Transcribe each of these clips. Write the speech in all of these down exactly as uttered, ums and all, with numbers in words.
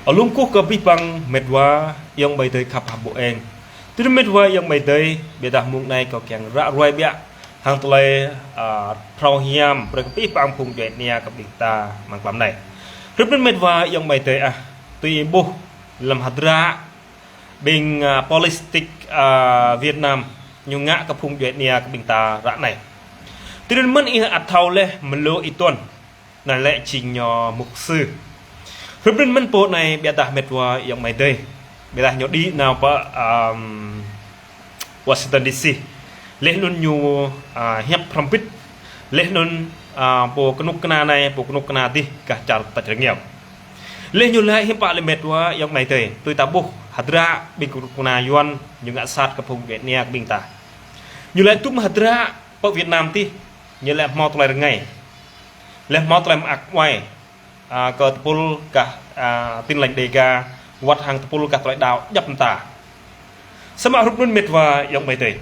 Alum kơkuh kơ abih bang met wa ayŏng amai adơi khăp hăng ƀô̆ eng. Tui anŭn met wa ayŏng amai adơi, ƀiădah mông anai kâo kiăng ră ruai biă hăng tơlơi, a, phrâo hiam brơi kơ abih bang phung djuai ania kơ ƀing ta amăng mlam anai. Hrup anŭn met wa ayŏng amai adơi ah, tui ih ƀuh lăm hơdră ƀing, a, politik, a, Việt Nam ñu ngă kơ phung djuai ania kơ ƀing ta ră anai. Tui anŭn mơ̆n ih ăt thâo laih mơlô ih tuan anai lĕ jing ñu mục sư. Hrup anŭn mơ̆n pô anai ƀiădah met wa ayŏng amai adơi. Ƀiădah ñu đĭ nao pơ, ưm, Washington D C. Laih anŭn ñu, a, hiăp hrŏm bit. Laih anŭn, a, pô kơnuk kơna anai, pô kơnuk kơna adih gah čar tač rơngiao. Laih ñu laĭ hiư̆m pă lĕ met wa ayŏng amai adơi. Tui ta ƀuh hơdră ƀing kơnuk kơna Yuan ñu ngă sat kơ phung djuai ania kơ ƀing ta. Ñu laĭ tum hơdră pơ Việt Nam adih, ñu laĭ hmâo tơlơi rơngai. Laih hmâo tơlơi mơak mơai, a, kơ tơpul gah, a, Tin Lành Đêga, wơ̆t hăng tơpul gah tơlơi đaŏ djŏp mơta. Samơ̆ hrup anŭn met wa ayŏng amai adơi.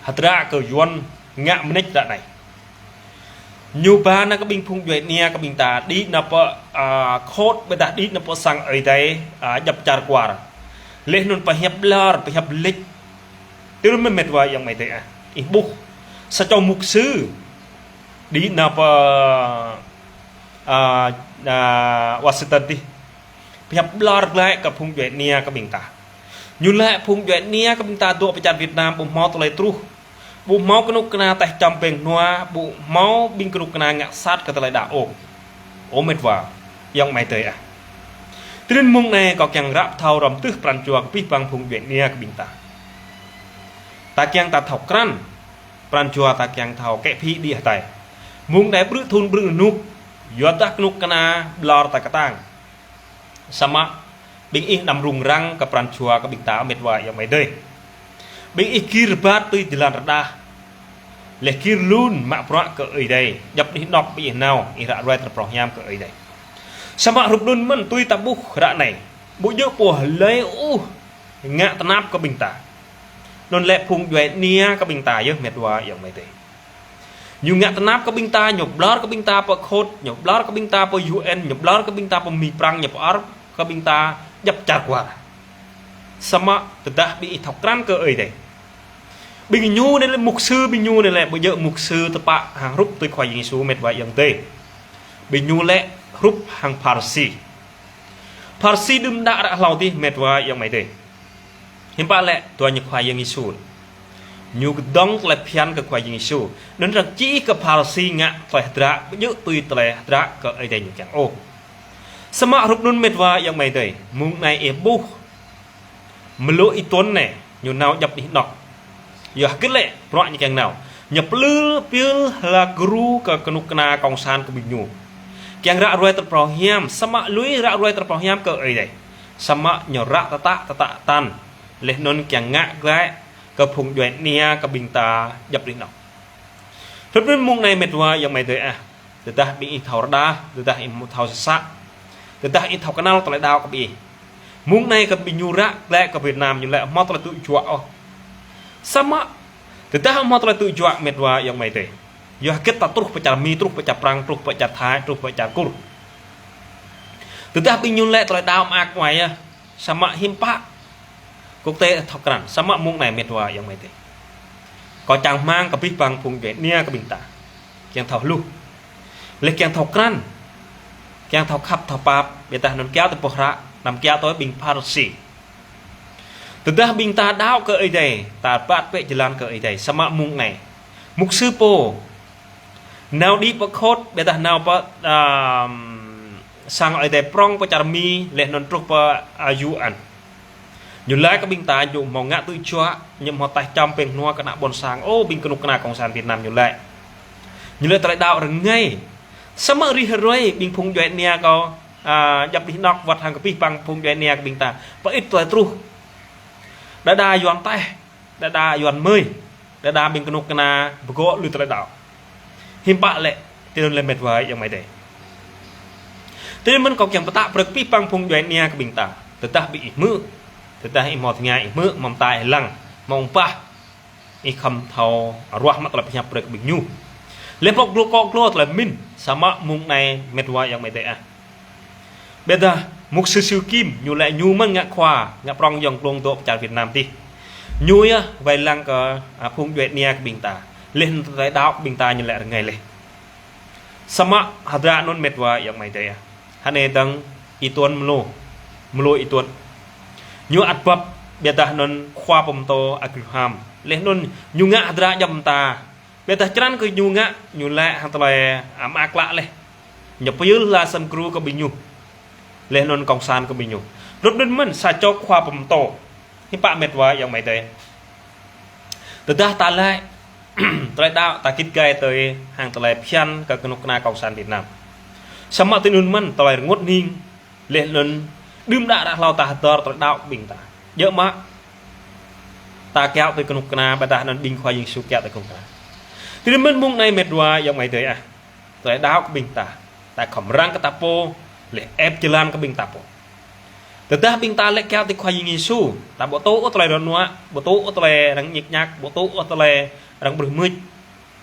Hơdră kơ Yuan ngă mơneč ră anai. Ñu ba nao kơ ƀing phung djuai ania kơ ƀing ta đĭ nao pơ, a, khot ƀiădah đĭ nao pơ sang Ơi Adai, a, djŏp čar kwar. Laih anŭn pơhiăp ƀlŏr, pơhiăp lĕč. Tui anŭn mơ̆n met wa ayŏng amai adơi ah. Ih ƀuh. Sa čô mục sư đĭ nao pơ, a, a, Washington adih. Pơhiăp ƀlŏr glaĭ kơ phung djuai ania kơ ƀing ta. Ñu laĭ phung djuai ania kơ ƀing ta dŏ pơ čar Việt Nam ƀu hmâo tơlơi truh. Ƀu hmâo kơnuk kơna taih čăm peng hnua, ƀu hmâo ƀing kơnuk kơna ngă sat kơ tơlơi đaŏ ôh. Ơ met wa ayŏng amai adơi ah. Tui anŭn mông anai kâo kiăng ră thâo hrŏm tơ̆ pran jua kơ abih bang phung djuai ania kơ ƀing ta. Ta kiăng ta thâo krăn. Pran jua ta kiăng thâo kĕ phi đĭ hơtai. Mông anai brư̆ thŭn brư̆ rơnŭk. Yua dah kơnuk kơna ƀlŏr ta kơtang. Samơ̆ ƀing ih anăm rŭng răng kơ pran jua kơ ƀing ta met wa ayŏng amai adơi. Ƀing ih gir rơbat tui jơlan rơđah. Laih gir lun mă bruă kơ Ơi Adai. Djŏp anih anŏk ƀing ih nao, ih ră ruai tơlơi phrâo hiam kơ Ơi Adai. Samơ̆ hrup anŭn mơ̆n tui ta ƀuh ră anai. Ƀu djơ̆ pô hlơi ôh ngă tơnap kơ ƀing ta. Anŭn lĕ phung djuai ania kơ ƀing ta yơh met wa ayŏng amai adơi. Ñu ngă tơnap kơ ƀing ta, ñu ƀlŏr kơ ƀing ta pơ khot, ñu ƀlŏr kơ ƀing ta pơ U N, ñu ƀlŏr kơ ƀing ta pơ Mi Prăng, ñu ƀlŏr kơ ƀing ta djŏp čar kwar. Samơ̆ tơdah ƀing ih thâo krăn kơ Ơi Adai. Ƀing ñu anai lĕ mục sư, ƀing ñu anai lĕ ƀu djơ̆ mục sư tơpă hăng hrup tui Khua Yang Yêsu met wa ayŏng adơi. Ƀing ñu lĕ hrup hăng Pharisi. Pharisi đưm đă ră hlâo adih met wa ayŏng amai adơi. Hiư̆m pă lĕ dua ñu Khua Yang Yêsu. Ñu kơdŏng tơlơi phiăn kơ Khua Yang Yêsu. Anŭn arăng čih kơ Pharisi ngă tơlơi hơdră, ƀu djơ̆ tui tơlơi hơdră kơ Ơi Adai ñu kiăng ôh. Samơ̆ hrup anŭn met wa ayŏng amai adơi. Mông anai ih ƀuh. Mơlô ih tuan anai, ñu nao djŏp anih anŏk. Yua hơget lĕ, bruă ñu kiăng nao. Ñu pơlư pil hla gru kơ kơnuk kơna cộng sản kơ ƀing ñu. Kiăng ră ruai tơlơi phrâo hiam, samơ̆ lui ră ruai tơlơi phrâo hiam kơ Ơi Adai. Samơ̆ ñu ră tơtă, tơtă tăn. Laih anŭn kiăng ngă glaĭ kơ phung djuai ania kơ ƀing ta djŏp anih anŏk. Hrup anŭn mông anai met wa ayŏng amai adơi ah. Tơdah ƀing ih thâo rơđah, tơdah ih thâo sơsă. Tơdah ih thâo kơnăl tơlơi đaŏ kơ ƀing ih. Mông anai kơ ƀing ñu ră glaĭ kơ Việt Nam ñu lĕ hmâo tơlơi tŭ juă ôh. Samơ̆ tơdah hmâo tơlơi tŭ juă met wa ayŏng amai adơi. Yua hơget ta truh pơ čar Mi, truh pơ čar Prăng, truh pơ čar Thái, truh pơ čar Kur. Tơdah ƀing ñu lĕ tơlơi đaŏ mơak mơai yơh. Samơ̆ hiư̆m pă. Quốc tế thâo krăn, samơ̆ mông anai met wa ayŏng amai adơi. Kâo čang rơmang kơ abih bang phung djuai ania kơ ƀing ta. Kiăng thâo hluh. Laih kiăng thâo krăn. Kiăng thâo khăp thâo pap, ƀiădah anŭn kiaŏ tui pô hră, anăm kiaŏ tui ƀing Pharisi. Tơdah ƀing ta đaŏ kơ Ơi Adai, ta rơbat pĕ jơlan kơ Ơi Adai, samơ̆ mông anai. Mục sư pô. Nao đĭ pơ khot, ƀiădah nao pơ, ưm, sang Ơi Adai prŏng pơ čar Mi, laih anŭn truh pơ, a, U N. Ñu laĭ kơ ƀing ta, ñu hmâo ngă tŭ juă, ñu hmâo taih čăm peng hnua kơ ană ƀôn sang, ơ, ƀing kơnuk kơna cộng sản Việt Nam ñu laĭ. Ñu laĭ tơlơi đaŏ rơngai. Samơ̆ rĭm hrơi, ƀing phung djuai ania kâo, a, djŏp anih anŏk wơ̆t hăng kơ abih bang phung djuai ania kơ ƀing ta. Pơ ih tơlơi truh. Đơđa Yuan taih. Đơđa Yuan mơi, đơđa ƀing kơnuk kơna pơgŏ lui tơlơi đaŏ. Hiư̆m pă lĕ, tui anŭn lĕ met wa ayŏng amai adơi. Tui anŭn mơ̆n kâo kiăng pơtă brơi kơ abih bang phung djuai ania kơ ƀing ta. Tơdah ƀing ih hmư̆, tơdah ih hmâo tơngia ih hmư̆, hmâo mơta ih lăng, hmâo ƀah, ih khŏm thâo ruah mă tơlơi pơhiăp brơi kơ ƀing ñu. Laih pŏk glô kŏ glô tơlơi pơmĭn, samơ̆ mông anai met wa ayŏng amai adơi ah. Ƀiădah mục sư Siu Kim, ñu lĕ ñu mơ̆n ngă khua, ngă prong yŏng glông dŏ pơ čar Việt Nam tih. Ñu yơh wai lăng kơ, a, phung djuai ania kơ ƀing ta. Leh anŭn tơlơi đaŏ ƀing ta ñu lĕ rơngai leh. Samơ̆ hơdră anŭn met wa ayŏng amai adơi ah. Hơnai dơ̆ng Y Tuân Mlô, Mlô Y Tuân. Ñu ăt bưp, ƀiădah anŭn khua pơtô Abraham. Leh anŭn ñu ngă hơdră djŏp mơta. Ƀiădah črăn kơ ñu ngă, ñu lĕ hăng tơlơi, a, mơak klă leh. Ñu pơyơr hla sem gru kơ ƀing ñu. Leh anŭn kông san kơ ƀing ñu. Rup anŭn mơ̆n sa čô khua pơtô. Hiư̆m pă met wa ayŏng amai adơi. Tơdah ta lĕ, tơlơi đaŏ ta git gai tui hăng tơlơi phiăn kơ kơnuk kơna kông san Việt Nam. Samơ̆ tui anŭn mơ̆n tơlơi rơngot hning, leh anŭn đưm đă ră hlâo ta hơdơr tơlơi đaŏ ƀing ta. Djơ̆ mă ta kiaŏ tui kơnuk kơna, ƀiădah anŭn ƀing Khua Yang Yêsu kiaŏ tui kơnuk kơna. Tui anŭn mơ̆n mông anai met wa ayŏng amai adơi ah. Tơlơi đaŏ kơ ƀing ta. Ta khŏm răng kơ ta pô, leh ĕp jơlan kơ ƀing ta pô. Tơdah ƀing ta lĕ kiaŏ tui Khua Yang Yêsu, ta ƀu tŭ ôh tơlơi rơnua, ƀu tŭ ôh tơlơi arăng ñik ñak, ƀu tŭ ôh tơlơi arăng brưh mưč.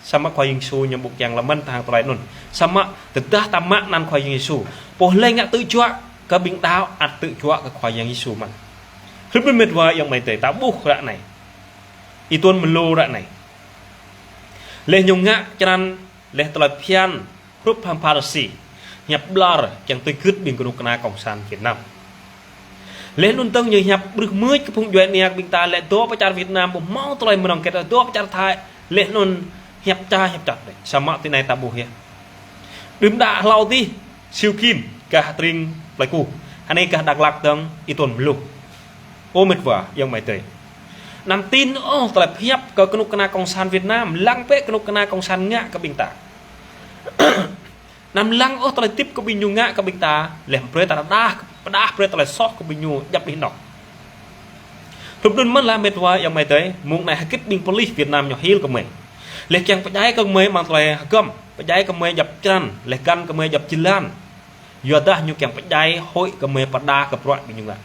Samơ̆ Khua Yang Yêsu ñu ƀu kiăng lơmơ̆n ta hăng tơlơi anŭn. Samơ̆ tơdah ta mă anăn Khua Yang Yêsu, pô lĕ ngă tŭ juă kơ ƀing đaŏ, ăt tŭ juă kơ Khua Yang Yêsu mơ̆n. Rup anŭn met wa ayŏng amai adơi, ta ƀuh ră anai. Y Tuân Mlô ră anai. Leh ñu ngă črăn leh tơlơi phiăn, hrup hăng Pharisi, hiăp ƀlŏr, kiăng tui gưt ƀing kơnuk kơna kông san Việt Nam. Leh anŭn dơ̆ng ñu hiăp brưh mưč kơ phung djuai ania kơ ƀing ta lĕ dŏ pơ čar Việt Nam, ƀu hmâo tơlơi mơnơ̆ng kĕt, dŏ pơ čar Thái, leh anŭn hiăp ča, hiăp čăt leh. Samơ̆ tui anai ta ƀuh yơh. Đưm đă hlâo tih, Siu Kim, gah tơring Plei Ku. Hơnai gah Dak Lak dơ̆ng Y Tuân Mlô. Ơ met wa ayŏng amai adơi. Anăm tin ôh tơlơi phiăn kơ kơnuk kơna kông san Việt Nam, lăng bĕ kơnuk kơna kông san ngă kơ ƀing ta. Anăm lăng ôh tơlơi tip kơ ƀing ñu ngă kơ ƀing ta, leh brơi ta rơđah, pơdah brơi tơlơi soh kơ ƀing ñu djăp anih anŏ. Rup anŭn mơ̆n lah met wa ayŏng amai adơi, mông anai hơgĕt ƀing pôlis Việt Nam ñu hil kơ mơi. Leh kiăng pơdjai kơ mơi mơ̆ng tơlơi hơgŏm, pơdjai kơ mơi djăp črăn, leh găn kơ mơi djăp jơlan. Yua dah ñu kiăng pơdjai hơi kơ mơi pơdah kơ bruă ƀing ñu ngă.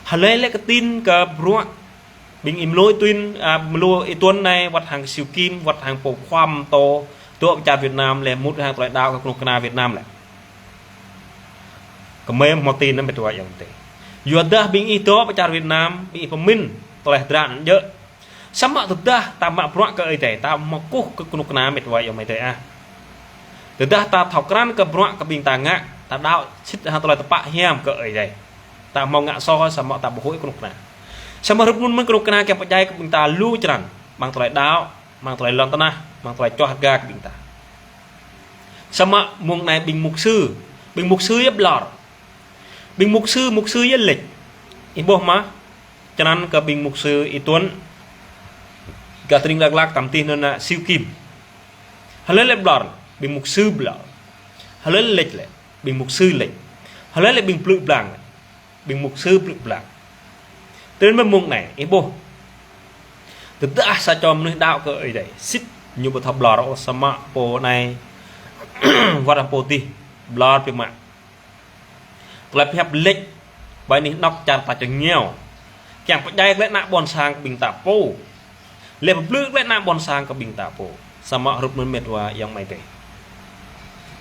Hlơi lĕ kơtin kơ bruă ƀing Y Mlô Y Tuân, a, Mlô Y Tuân anai, wơ̆t hăng Siu Kim, wơ̆t hăng pô khua pơtô, dŏ pơ čar Việt Nam lĕ mŭt hăng tơlơi đaŏ kơ kơnuk kơna Việt Nam lĕ. Kơ mơi hmâo tin anŭn met wa ayŏng adơi. Yua dah ƀing ih dŏ pơ čar Việt Nam, ƀing ih pơmĭn tơlơi hơdră anŭn djơ̆. Samơ̆ tơdah ta mă bruă kơ Ơi Adai, ta mă kơkuh kơ kơnuk kơna met wa ayŏng amai adơi ah. Tơdah ta thâo krăn kơ bruă kơ ƀing ta ngă, ta đaŏ sĭt hăng tơlơi tơpă hiam kơ Ơi Adai. Ta hmâo ngă soh samơ̆ ta ƀu huĭ kơnuk kơna. Samơ̆ rup anŭn mơ̆n kơnuk kơna kiăng pơdjai kơ ƀing ta lu črăn, mơ̆ng tơlơi đaŏ, mơ̆ng tơlơi lŏn tơnah, mơ̆ng tơlơi čoh hơga kơ ƀing ta. Samơ̆ mông anai ƀing mục sư, ƀing mục sư yơh ƀlŏr. Ƀing mục sư, mục sư yơh lĕč. Ih ƀuh mơ̆, črăn kơ ƀing mục sư Y Tuân, gah tơring Dak Lak tăm tih anŭn, a, Siu Kim. Hlơi lĕ ƀlŏr, ƀing mục sư ƀlŏr. Hlơi lĕ lĕč lĕ, ƀing mục sư lĕč. Hlơi lĕ ƀing plư blang lĕ, ƀing mục sư plư blang. Tui anŭn mơ̆n mông anai, ih ƀuh. Tơdah sa čô mơnuih đaŏ kơ Ơi Adai, sĭt ñu ƀu thâo ƀlŏr ôh samơ̆ pô anai, wơ̆t hăng pô dih, ƀlŏr biă mă. Tơlơi pơhiăp lĕč, ƀơi anih anŏ čar ta čơngiao. Kiăng pơdjai glaĭ ană ƀôn sang kơ ƀing ta pô. Lĕ pơblư̆ glaĭ ană ƀôn sang kơ ƀing ta pô. Samơ̆ rup anŭn met wa ayŏng amai adơi.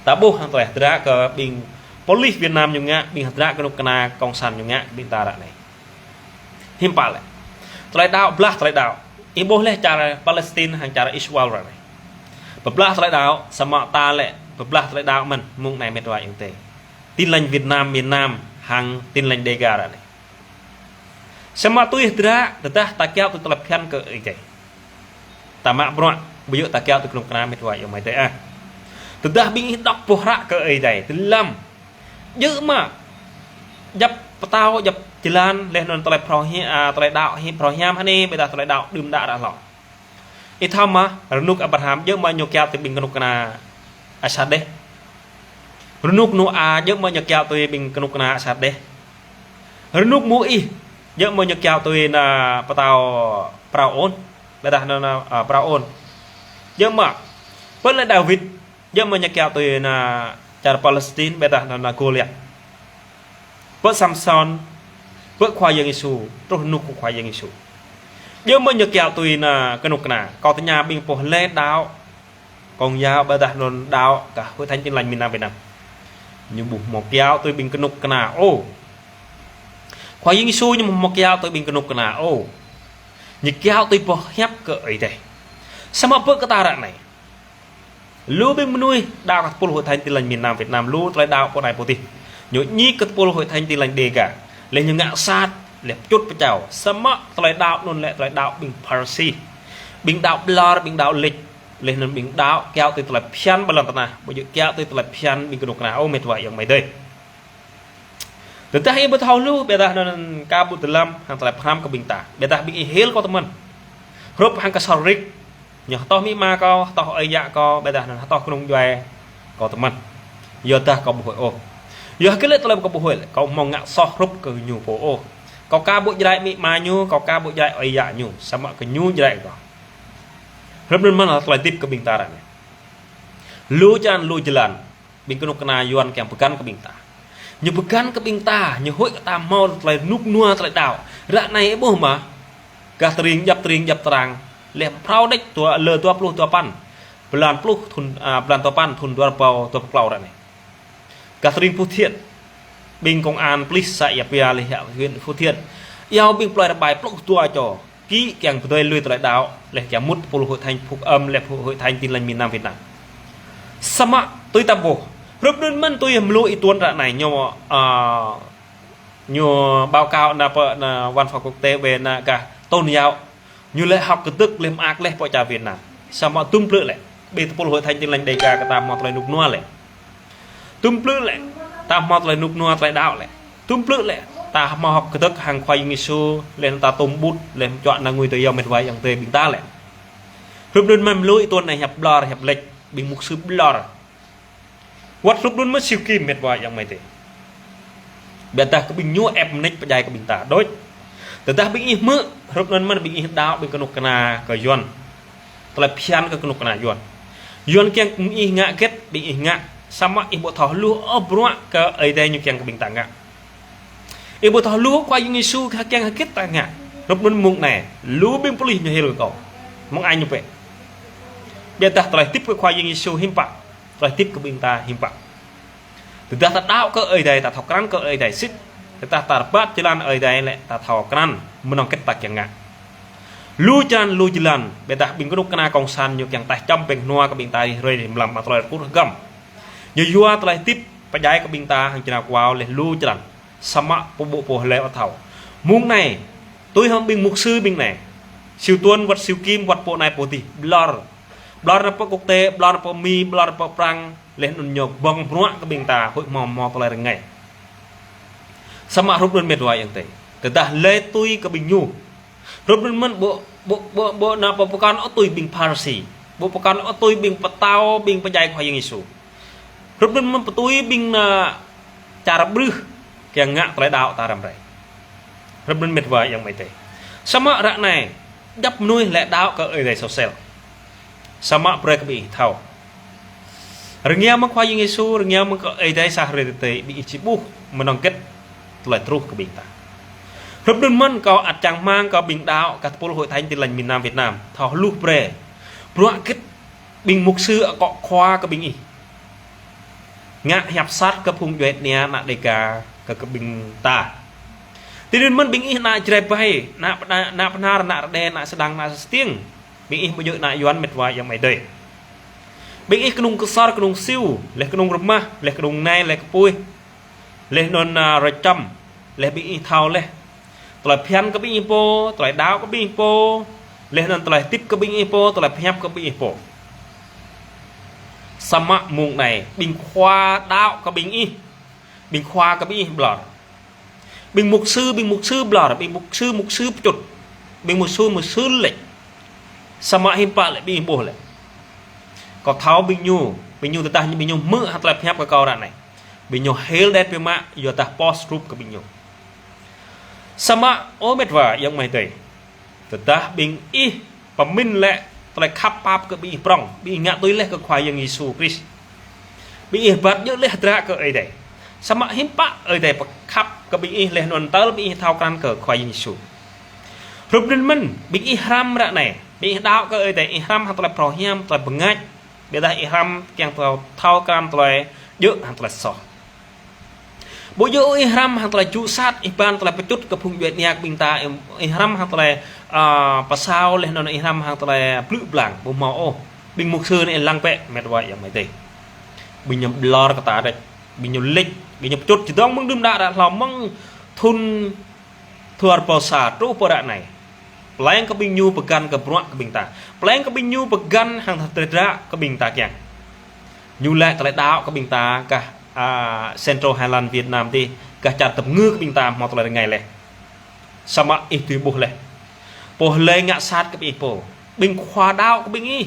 Ta ƀuh hăng tơlơi hơdră kơ ƀing pôlis Việt Nam ñu ngă, ƀing hơdră kơnuk kơna kông san ñu ngă kơ ƀing ta ră anai. Hiư̆m pă lĕ. Tơlơi đaŏ, blah tơlơi đaŏ. Ih ƀuh leh čar Palestine hăng čar Israel ră anai. Pơblah tơlơi đaŏ, samơ̆ ta lĕ, pơblah tơlơi đaŏ mơ̆n, mông anai met wa ayŏng adơi. Tin Lành Việt Nam, miền Nam, hăng Tin Lành Đêga ră anai. Samơ̆ tui hơdră, tơdah ta kiaŏ tui tơlơi phiăn kơ Ơi Adai. Ta mă bruă, ƀu djơ̆ ta kiaŏ tui kơnuk kơna met wa ayŏng amai adơi ah. Tơdah ƀing ih dŏ boh hră kơ Ơi Adai, tơlăm. Djơ̆ mă. Djăp pơtao, djăp jơlan, leh anŭn tơlơi phrâo hi-, a, tơlơi đaŏ hi-, phrâo hiam hơnai, ƀiădah tơlơi đaŏ đưm đă ră hlâo. Ih thâo mơ̆, rơnŭk Abraham, djơ̆ mơ̆ ñu kiaŏ tui ƀing kơnuk kơna asar đeh. Rơnŭk Nôa, djơ̆ mơ̆ ñu kiaŏ tui ƀing kơnuk kơna asar đeh. Rơnŭk Môis, djơ̆ mơ̆ ñu kiaŏ tui ană pơtao Pharaôn. Ƀiădah anŭn, a, Pharaôn. Djơ̆ mơ̆. Pơ ană Dawid, djơ̆ mơ̆ ñu kiaŏ tui ană čar Palestine, ƀiădah anŭn Gôliat. Pơ Samsôn, pơ Khua Yang Yêsu, truh rơnŭk kơ Khua Yang Yêsu. Djơ̆ mơ̆ ñu kiaŏ tui ană kơnuk kơna, kâo tơña ƀing pô lĕ đaŏ, Công giáo ƀiădah anŭn đaŏ kơ Hội Thánh Tin Lành miền Nam Việt Nam. Ñu ƀu hmâo kiaŏ tui ƀing kơnuk kơna ôh. Khua Yang Yêsu ñu ƀu hmâo kiaŏ tui ƀing kơnuk kơna ôh. Ñu kiaŏ tui boh hiăp kơ Ơi Adai. Samơ̆ pơ kơ ta ră anai, lu ƀing mơnuih đaŏ kơ tơpul Hội Thánh Tin Lành miền Nam Việt Nam, lu tơlơi đaŏ pô anai pô adih. Ñu ñik kơ tơpul Hội Thánh Tin Lành Đêga. Laih ñu ngă sat, laih pơčŭt pơčao. Samơ̆ tơlơi đaŏ anŭn lĕ tơlơi đaŏ ƀing Pharisi. Ƀing đaŏ ƀlŏr, ƀing đaŏ lĕč. Laih anŭn ƀing đaŏ kiaŏ tui tơlơi phiăn ƀơi lŏn tơnah, ƀu djơ̆ kiaŏ tui tơlơi phiăn ƀing kơnuk kơna ôh, met wa ayŏng amai adơi. Tơdah ih ƀu thâo hluh, ƀiădah anŭn kâo ƀu dơlăm hăng tơlơi pơhrăm kơ ƀing ta. Ƀiădah ƀing ih hil kâo tơmăn. Hrup hăng kơsor rik. Ñu hơtŏh amĭ ama kâo, hơtŏh ơi yă kâo, ƀiădah anŭn hơtŏh kơnung djuai kâo tơmăn. Yua dah kâo ƀu huĭ ôh. Yua hơget lĕ tơlơi kâo ƀu huĭ lĕ, kâo hmâo ngă soh hrup kơ ñu pô ôh. Kâo aka ƀu djrai amĭ ama ñu, kâo aka ƀu djrai ơi yă ñu, samơ̆ kơ ñu djrai kâo. Hrup anŭn mơ̆n tơlơi hơdip kơ ƀing ta ră anai. Lu čan, lu jơlan, ƀing kơnuk kơna Yuan kiăng pơgăn kơ ƀing ta. Ñu pơgăn kơ ƀing ta, ñu huĭ kơ ta hmâo tơlơi rơnŭk rơnua tơlơi đaŏ. Ră anai ih ƀuh mơ̆, gah tơring djăp, tơring djăp tơrang, laih phrâo đĕč dua, lơ dua pluh dua păn, blan pluh thun, a, blan dua păn thun dua rơbâo dua pluh klâo ră anai. Gah tơring Phú Thiện, ƀing công an, police xã Ia Pia laih huyện Phú Thiện iâu ƀing plơi rơbai pluh dua čô, kĭ kiăng pơdơi lui tơlơi đaŏ, laih kiăng mŭt tơpul Hội Thánh Phúc Âm, laih Hội Thánh Tin Lành miền Nam Việt Nam. Samơ̆ tui ta ƀuh, hrup anŭn mơ̆n tui mơlŭ Y Tuân ră anai ñu, a, ñu báo cáo nao pơ anŭn văn phòng quốc tế về anŭn gah tôn giáo. Ñu lĕ hơ̆k kơdơ̆k laih mơak laih pơ čar Việt Nam. Samơ̆ tŭm plư lĕ, ƀing tơpul Hội Thánh Tin Lành Đêga kơ ta hmâo tơlơi rơnŭk rơnua lĕ. Tŭm plư lĕ, ta hmâo tơlơi rơnŭk rơnua tơlơi đaŏ lĕ. Tŭm plư lĕ, ta hmâo hơ̆k kơdơ̆k hăng Khua Yang Yêsu, laih anŭn ta tŭm ƀut, laih čuă anŭn ngui tui yua, met wa ayŏng adơi, ƀing ta lĕ. Hrup anŭn mơ̆n mơlŭ Y Tuân anai hiăp ƀlŏr, hiăp lĕč, ƀing mục sư ƀlŏr. Wơ̆t hrup anŭn mơ̆n Siu Kim, met wa ayŏng amai adơi. Ƀiădah kơ ƀing ñu ĕp mơneč pơdjai kơ ƀing ta đôč. Tơdah ƀing ih hmư̆, hrup anŭn mơ̆n ƀing ih đaŏ ƀing kơnuk kơna kơ Yuan. Tơlơi phiăn kơ kơnuk kơna Yuan. Yuan kiăng ƀing ih ngă hơget, ƀing ih ngă. Samơ̆ ih ƀu thâo hluh ôh bruă kơ Ơi Adai ñu kiăng kơ ƀing ta ngă. Ih ƀu thâo hluh Khua Yang Yêsu kiăng hơget ta ngă. Hrup anŭn mơ̆ng anai, lu ƀing police ñu hil kơ kâo. Mơ̆ng ai ñu pĕ. Ƀiădah tơlơi hơdip kơ Khua Yang Yêsu hiư̆m pă. Tơlơi hơdip kơ ƀing ta hiư̆m pă. Tơdah ta đaŏ kơ Ơi Adai, ta thâo krăn kơ Ơi Adai sĭt. Tơdah ta rơbat jơlan Ơi Adai lĕ ta thâo krăn mơnơ̆ng hơget ta kiăng ngă. Lu čan, lu jơlan, ƀiădah ƀing kơnuk kơna cộng sản ñu kiăng taih čăm pĕng hnua kơ ƀing ta rih rơi rih mlam mă tơlơi rơkŭt rơgăm. Ñu yua tơlơi hơdip pơdjai kơ ƀing ta hăng čơnao kuao laih lu črăn. Samơ̆ pô ƀu pô hlơi ƀu thâo. Mơ̆ng anai, tui hăng ƀing mục sư ƀing anai. Siu Tuân wơ̆t Siu Kim wơ̆t pô anai pô adih. Ƀlŏr. Ƀlŏr nao pơ quốc tế, ƀlŏr nao pơ Mi, ƀlŏr nao pơ Prăng. Laih anŭn ñu ƀơ̆ng bruă kơ ƀing ta, huĭ hmâo hmâo tơlơi rơngai. Samơ̆ hrup anŭn met wa ayŏng adơi. Tơdah lĕ tui kơ ƀing ñu. Hrup anŭn mơ̆n ƀu, ƀu, ƀu, ƀu nao pơ pơkŏn ôh tui ƀing Pharisi. Ƀu pơkŏn ôh tui ƀing pơtao, ƀing pơdjai Khua Yang Yêsu. Hrup anŭn mơ̆n pơtui ƀing anŭn čar ƀrưh kiăng ngă tơlơi đaŏ ta răm rai. Hrup anŭn met wa ayŏng amai adơi. Samơ̆ ră anai, djăp mơnuih lĕ đaŏ kơ Ơi Adai soh sel. Samơ̆ brơi kơ ƀing ih thâo. Rơngiă mơ̆ng Khua Yang Yêsu, rơngiă mơ̆ng kơ Ơi Adai sa hrơi tơdơi ƀing ih či ƀuh mơnơ̆ng hơget tơlơi truh kơ ƀing ta. Hrup anŭn mơ̆n kâo ăt čang rơmang kơ ƀing đaŏ kơ tơpul Hội Thánh Tin Lành miền Nam Việt Nam. Thâo hluh brơi. Bruă hơget ƀing mục sư akŏ khua kơ ƀing ih. Ngă hiăp sat kơ phung djuai ania ană Đêga kơ, kơ ƀing ta. Tui anŭn mơ̆n ƀing ih ană Jrai ƀai, ană Pơna-, ană Bơhnar, ană Rơđê, ană Sơdang, ană Stiêng. Ƀing ih ƀu djơ̆ ană Yuan met wa ayŏng amai adơi. Ƀing ih kơnung Ksor, kơnung Siu, laih kơnung Rơmah, laih kơnung Nai, laih Kơpuih. Laih anŭn, a, Rơčăm, laih ƀing ih thâo laih. Tơlơi phiăn kơ ƀing ih pô, tơlơi đaŏ kơ ƀing ih pô, laih anŭn tơlơi hơdip kơ ƀing ih pô, tơlơi pơhiăp kơ ƀing ih pô. Samơ̆ mơ̆ng anai, ƀing khua đaŏ kơ ƀing ih, ƀing khua kơ ƀing ih ƀlŏr. Ƀing mục sư, ƀing mục sư ƀlŏr, ƀing mục sư, mục sư pơčŭt, ƀing mục sư, mục sư lĕč. Samơ̆ hiư̆m pă lĕ ƀing ih ƀuh lĕ. Kâo thâo ƀing ñu, ƀing ñu tơdah ñu ƀing ñu hmư̆ hăng tơlơi pơhiăp kơ kâo ră anai. Ƀing ñu hil đet biă mă, yua dah post hrup kơ ƀing ñu. Samơ̆, ơ met wa ayŏng amai adơi. Tơdah ƀing ih pơmĭn lĕ tơlơi khăp pap kơ ƀing ih prŏng, ƀing ih ngă tui laih kơ Khua Yang Yêsu Krist. Ƀing ih rơbat djơ̆ laih hơdră kơ Ơi Adai. Samơ̆ hiư̆m pă Ơi Adai pơkhăp kơ ƀing ih laih anŭn tơl ƀing ih thâo krăn kơ Khua Yang Yêsu. Hrup anŭn mơ̆n, ƀing ih hrăm ră anai, ƀing ih đaŏ kơ Ơi Adai, ih hrăm hăng tơlơi phrâo hiam, tơlơi bơngač, ƀiădah ih hrăm kiăng thâo, thâo krăn tơlơi djơ̆ hăng tơlơi soh. Ƀu djơ̆ ih hrăm hăng tơlơi jŭ sat, ih ƀan tơlơi pơčŭt kơ phung djuai ania kơ ƀing ta, ih hrăm hăng tơlơi, a, pơsao laih anŭn ih hrăm hăng tơlơi plư blang, ƀu hmâo ôh. Ƀing mục sư anai lăng bĕ, met wa ayŏng amai adơi. Ƀing ñu ƀlŏr kơ ta đĕč, ƀing ñu lĕč, ƀing ñu pơčŭt čơdơ̆ng mơ̆ng đưm đă đă hlâo mơ̆ng thŭn dua rơbâo sa truh pơ ră anai. Pleng kơ ƀing ñu pơgăn kơ bruă kơ ƀing ta. Pleng kơ ƀing ñu pơgăn hăng tơdră kơ ƀing ta kiăng. Ñu laĭ tơlơi đaŏ kơ ƀing ta gah, a, Central Highland Việt Nam tih, gah čar tơpơngư kơ ƀing ta hmâo tơlơi rơngai laih. Samơ̆ ih tui ƀuh laih. Pô hlơi ngă sat kơ ƀing ih pô. Ƀing khua đaŏ kơ ƀing ih.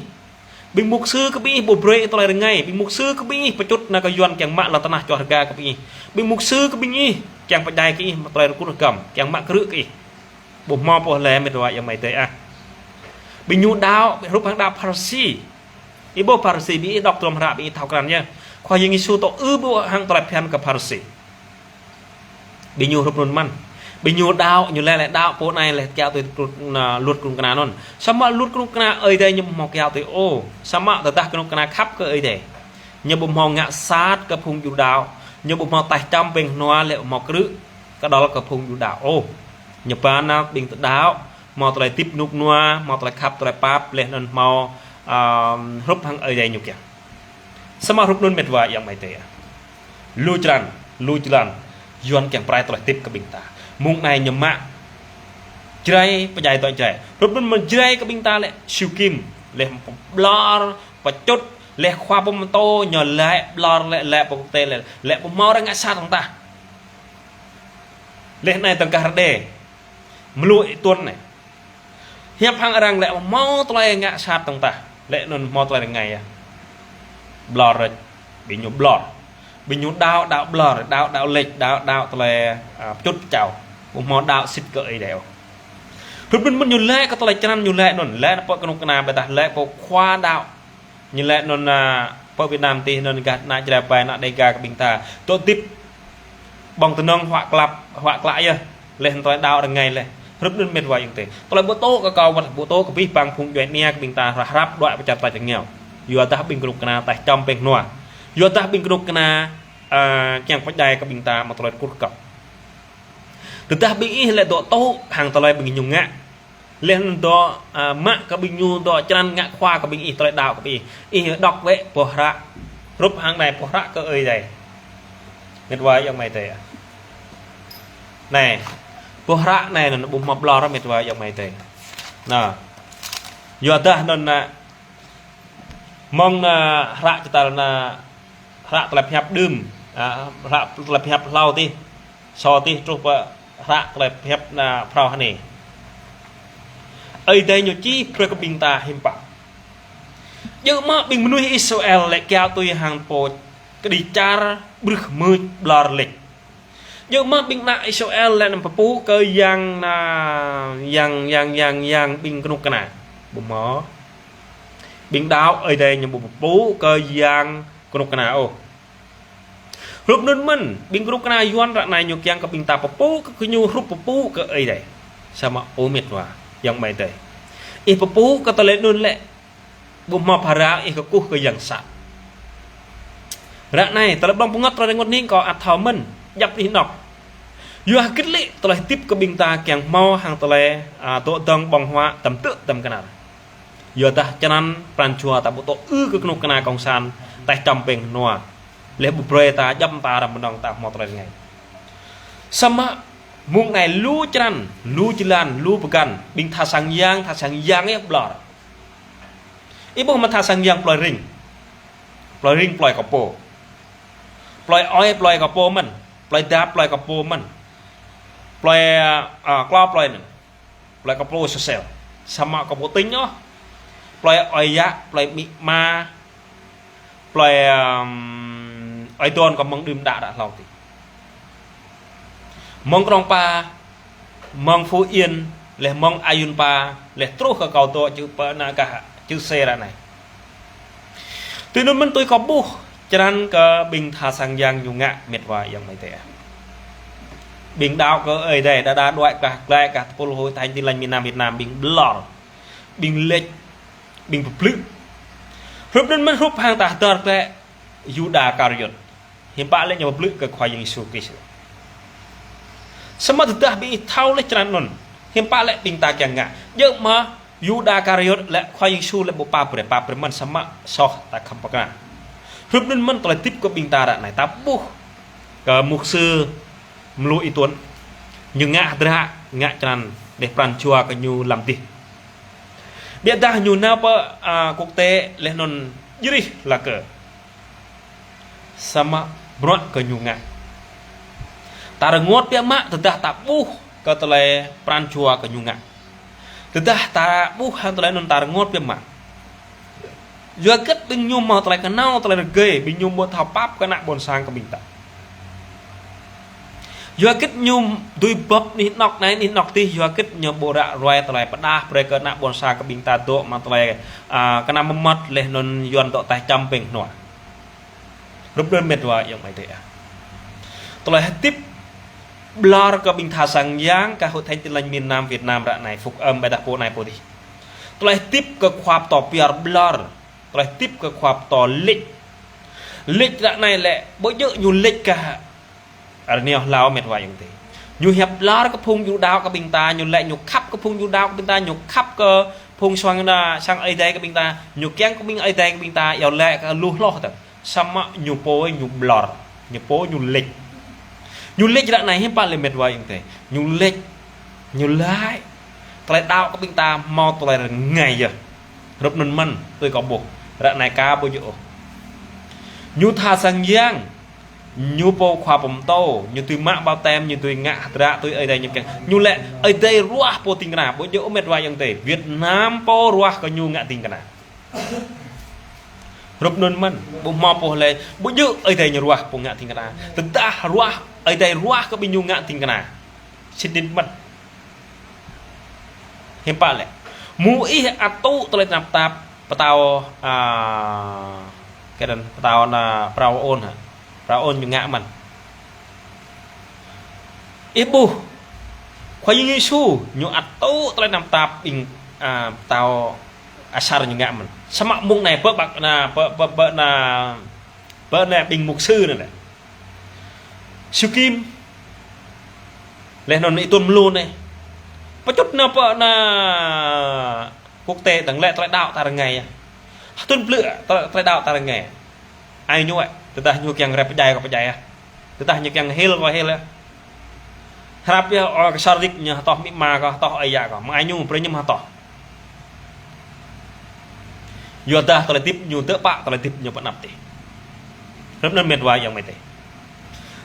Ƀing mục sư kơ ƀing ih ƀu brơi tơlơi rơngai. Ƀing mục sư kơ ƀing ih pơčŭt nao kơ Yuan kiăng mă lŏn tơnah čoh rơga kơ ƀing ih. Ƀing mục sư kơ ƀing ih kiăng pơdjai kơ ih, mă tơlơi rơkŭt rơgăm, kiăng mă krư̆ kơ ih. Ƀu hmâo pô hlơi met wa ayŏng amai adơi ah. Ƀing ñu đaŏ, hrup hăng đaŏ Pharisi. Ih ƀuh Pharisi ƀing ih đŏk tơlơi hră ƀing ih thâo krăn yơh. Khua Yang Yêsu tŏ ư ƀuh hăng tơlơi phiăn kơ Pharisi. Ƀing ñu hrup anŭn mơ̆n. Ƀing ñu đaŏ, ñu laĭ laĭ đaŏ pô anai laih kiaŏ tui luật, na, luật kơnuk kơna anŭn. Samơ̆ luật kơnuk kơna Ơi Adai ñu ƀu hmâo kiaŏ tui ôh. Samơ̆ tơdah kơnuk kơna khăp kơ Ơi Adai. Ñu ƀu hmâo ngă sat kơ phung Yuđa. Ñu ƀu hmâo taih čăm peng hnua laih ƀu hmâo krư̆ kơđăl kơ phung Yuđa ôh. Ñu ƀan nao ƀing tơđaŏ, hmâo tơlơi hơdip rơnŭk rơnua, hmâo tơlơi khăp tơlơi pap, laih anŭn hmâo, a, hrup hăng Ơi Adai ñu kiăng. Samơ̆ hrup anŭn met wa ayŏng amai adơi ah. Lu črăn, lu črăn, Yuan kiăng pơrai tơlơi hơdip kơ ƀing ta. Mơ̆ng anai ñu mă Jrai, pơdjai tŏ Jrai. Hrup anŭn mơ̆n Jrai kơ ƀing ta laih siu kim, laih ƀlŏr, pơčŭt, laih khua pơmơtô, ñu laĭ ƀlŏr, laĭ, laĭ pơkŭk tê, laĭ, laĭ pơhmâo arăng ngă sat hăng ta. Laih anai tơngkah rơđê. Mlŭ ih tuan anai. Hiăp hăng arăng laĭ hmâo tơlơi ngă sat tơ̆ng tah. Laĭ anŭn hmâo tơlơi rơngai yơh. Ƀlŏr rĕč. Ƀing ñu ƀlŏr. Ƀing ñu đaŏ, đaŏ ƀlŏr, đaŏ, đaŏ lĕč, đaŏ, đaŏ tơlơi, a, pơčŭt pơčao. Ƀu hmâo đaŏ sĭt kơ Ơi Adai ôh. Hrup anŭn mơ̆n ñu laĭ kơ tơlơi črăn ñu laĭ anŭn. Laĭ anŭn pơ kơnuk kơna ƀôdah laĭ pơ khua đaŏ. Ñu laĭ anŭn, a, pơ Việt Nam tih anŭn gah ană Jrai ƀai, ană Đêga kơ ƀing ta. Tŏ hơdip ƀơ̆ng tơnŏng huă klăp, huă klă yơh. Laih anŭn tơlơi đaŏ rơngai laih. Hrup anŭn met wa ayŏng adơi. Tơlơi ƀu tŏ kơ kâo wơ̆t, ƀu tŏ kơ abih bang phung djuai ania kơ ƀing ta rah rap đuaĭ pơ čar tač rơngiao. Yua dah ƀing kơnuk kơna taih čăm peng hnua. Yua dah ƀing kơnuk kơna, a, kiăng pơdjai kơ ƀing ta mă tơlơi rơkŭt rơgăm. Tơdah ƀing ih laĭ dŏ tŏ hăng tơlơi ƀing ñu ngă. Laih anŭn dŏ, a, mă kơ ƀing ñu dŏ črăn ngă khua kơ ƀing ih tơlơi đaŏ kơ ƀing ih. Ih đŏk wơ̆t boh hră. Hrup hăng anai boh hră kơ Ơi Adai. Met wa ayŏng amai adơi. Anai. Boh hră anai anŭn ƀu hmâo ƀlŏr met wa ayŏng amai adơi. Anai. Yua dah anŭn anai. Mơ̆ng anai hră čơtal anai hră tơlơi pơhiăp đưm, a, hră tơlơi pơhiăp hlâo tih. Sô tih truh pơ hră tơlơi pơhiăp anai phrâo hơnai. Ơi Adai ñu čih brơi kơ ƀing ta hiư̆m pă. Djơ̆ mơ̆ ƀing mơnuih Israel laĭ kiaŏ tui hăng pô kơđi čar ƀrưh mưč ƀlŏr lĕč. Djơ̆ mơ̆ ƀing ană Israel laĭ anŭn pơpŭ kơ yang anai, yang, yang, yang, yang ƀing kơnuk kơna. Ƀu hmâo. Ƀing đaŏ Ơi Adai ñu ƀu pơpŭ kơ yang kơnuk kơna ôh. Hrup anŭn mơ̆n, ƀing kơnuk kơna Yuan ră anai ñu kiăng kơ ƀing ta pơpŭ kơ, kơ ñu hrup pơpŭ kơ Ơi Adai. Samơ̆ ơ met wa ayŏng amai adơi. Ih pơpŭ kơ tơlơi anŭn lĕ. Ƀu hmâo phara ih kơkuh kơ yang sat. Ră anai, tơlơi ƀlŏng pơngăt tơlơi rơngot hning kâo ăt thâo mơ̆n, djăp anih anŏ. Yua hơget lĕ tơlơi hơdip kơ ƀing ta kiăng hmâo hăng tơlơi, a, dŏ dơ̆ng ƀơ̆ng huă tơm tơ̆ tơm kơnar. Yua dah črăn pran jua ta ƀu tŏ ư kơ kơnuk kơna kông san, taih čăm peng hnua. Laih ƀu brơi ta djăm ta răm mơnơ̆ng ta hmâo tơlơi rơngai. Samơ̆ mơ̆ng anai lu črăn, lu jơlan, lu pơgăn, ƀing tha sang yang, tha sang yang yơh ƀlŏr. Ih ƀuh mơ̆ tha sang yang plơi Ring. Plơi Ring plơi kơ pô. Plơi Ơi plơi kơ pô mơ̆n. Plơi Dap plơi kơ pô mơ̆n. Plơi, a, Klô plơi anŭn. Plơi kơ pô Sôsel. Samơ̆ kơ pô tĭng ôh. Plơi Ơi Yă, plơi Mĭ Ma. Plơi, ưm, Ơi Đôn kơ mơ̆ng đưm đă đă hlâo tih. Mơ̆ng Krông Pa, mơ̆ng Phú Yên, laih mơ̆ng Ayun Pa, laih truh kơ kâo dŏ čư̆ pơ anai gah čư̆ Sê ră anai. Tui anŭn mơ̆n tui kâo ƀuh, črăn kơ ƀing tha sang yang ñu ngă met wa ayŏng amai adơi. Ƀing đaŏ kơ Ơi Adai, đa đa đuaĭ gah, glaĭ gah tơpul Hội Thánh Tin Lành miền Nam Việt Nam, ƀing ƀlŏr, ƀing lĕč, ƀing pơblư̆. Hrup anŭn mơ̆n hrup hăng ta hơdơr glaĭ Yuđa Iskariôt. Hiư̆m pă lĕ ñu pơblư̆ kơ Khua Yang Yêsu Krist. Samơ̆ tơdah ƀing ih thâo laih črăn anŭn, hiư̆m pă lĕ ƀing ta kiăng ngă? Djơ̆ mơ̆ Yuđa Iskariôt lĕ Khua Yêsu lĕ ƀu pap brơi, pap brơi mơ̆n, samơ̆ soh ta khŏm pơkra. Hrup anŭn mơ̆n tơlơi hơdip kơ ƀing ta ră anai, ta ƀuh kơ mục sư Mlô Y Tuân, ñu ngă hơdră, ngă črăn, laih pran jua kơ ñu lăm dih. Biă dah ñu nao pơ, a, quốc tế, laih anŭn jrih la kơ. Samơ̆ bruă kơ ñu ngă, ta rơngot biă mă tơdah ta ƀuh kơ tơlơi pran jua kơ ñu ngă. Tơdah ta ƀuh hăng tơlơi anŭn ta rơngot biă mă. Yua hơget ƀing ñu hmâo tơlơi kơnao, tơlơi rơgơi, ƀing ñu ƀu thâo pap kơ ană ƀôn sang kơ ƀing ta. Yua hơget ñu dưi bưp anih anŏ anai, anih anŏ adih, yua hơget ñu ƀu ră ruai tơlơi pơdah brơi kơ ană ƀôn sang kơ ƀing ta dŏ mă tơlơi, a, kơnăm mơmŏt laih anŭn Yuan dŏ taih čăm pĕng hnua. Hrup anŭn mĕt wa ayŏng amai adơi ah. Tơlơi hơdip ƀlŏr kơ ƀing tha sang yang kơ Hội Thánh Tin Lành miền Nam Việt Nam ră anai, Phúc Âm ƀôdah pô anai pô adih. Tơlơi hơdip kơ khua pơtô pioh ƀlŏr. Tơlơi hơdip kơ khua pơtô lĕč. Lĕč ră anai lĕ, ƀu djơ̆ ñu lĕč kơ rơngiao hlâo mĕt wa ayŏng adơi. Ñu hiăp ƀlŏr kơ phung Yuđa kơ ƀing ta, ñu lĕ ñu khăp kơ phung Yuđa kơ ƀing ta, ñu khăp kơ phung sang ană, sang Ơi Adai kơ ƀing ta, ñu kiăng kơ ƀing Ơi Adai kơ ƀing ta, yua lĕ kơ lu hloh tơ. Samơ̆ ñu pô ñu ƀlŏr, ñu pô ñu lĕč. Ñu lĕč ră anai hiư̆m pă lĕ mĕt wa ayŏng adơi. Ñu lĕč, ñu laĭ. Tơlơi đaŏ kơ ƀing ta hmâo tơlơi rơngai yơh. Hrup anŭn mơ̆n, tui kâo ƀuh. Ră anai ka ƀu djơ̆ ôh. Ñu tha sang yang, ñu pô khua pơtô, ñu dưi mă baptem, ñu dưi ngă hơdră, tui Ơi Adai ñu kiăng. Ñu lĕ Ơi Adai ruah pô ding kơna, ƀu djơ̆ ôh mĕt wa ayŏng adơi. Việt Nam pô ruah kơ ñu ngă ding kơna. Hrup anŭn mơ̆n, ƀu hmâo pô lĕ, ƀu djơ̆ Ơi Adai ñu ruah pô ngă ding kơna. Tơdah ruah, Ơi Adai ruah kơ ƀing ñu ngă ding kơna. Sĭt nik mơ̆n. Hiư̆m pă lĕ. Mơ̆ ih ăt tŭ tơlơi tơnap tap, pơtao, a, kơ anŭn, pơtao ană Pharaôn hă. Pharaôn ñu ngă mơ̆n. Ih ƀuh. Khua Yang Yêsu, ñu ăt tŭ tơlơi tơnap tap ƀing, a, pơtao asar ñu ngă mơ̆n. Samơ̆ mông anai pơ ƀă ană, pơ, pơ, pơ ană, pơ ană ƀing mục sư anai lĕ. Siu Kim. Laih anŭn Y Tuân Mlô anai. Pơčŭt nao pơ ană quốc tế dơ̆ng lĕ tơlơi đaŏ ta rơngai yơh. Hơdôm blư̆ tơlơi, tơlơi đaŏ ta rơngai. Ai ñu ĕ, tơdah ñu kiăng rep pơdjai kơ pơdjai ah. Tơdah ñu kiăng hil kơ hil ah. Hrăp yơh, ơ, kơ sar dik ñu hơtoh amĭ ama kơ, hơtoh ơi yă kơ. Mơ̆ng ai ñu, brơi ñu hơtoh. Yua dah tơlơi hơdip ñu dơ̆ pă, tơlơi hơdip ñu pơanăp tih. Hrup anŭn mĕt wa ayŏng amai adơi.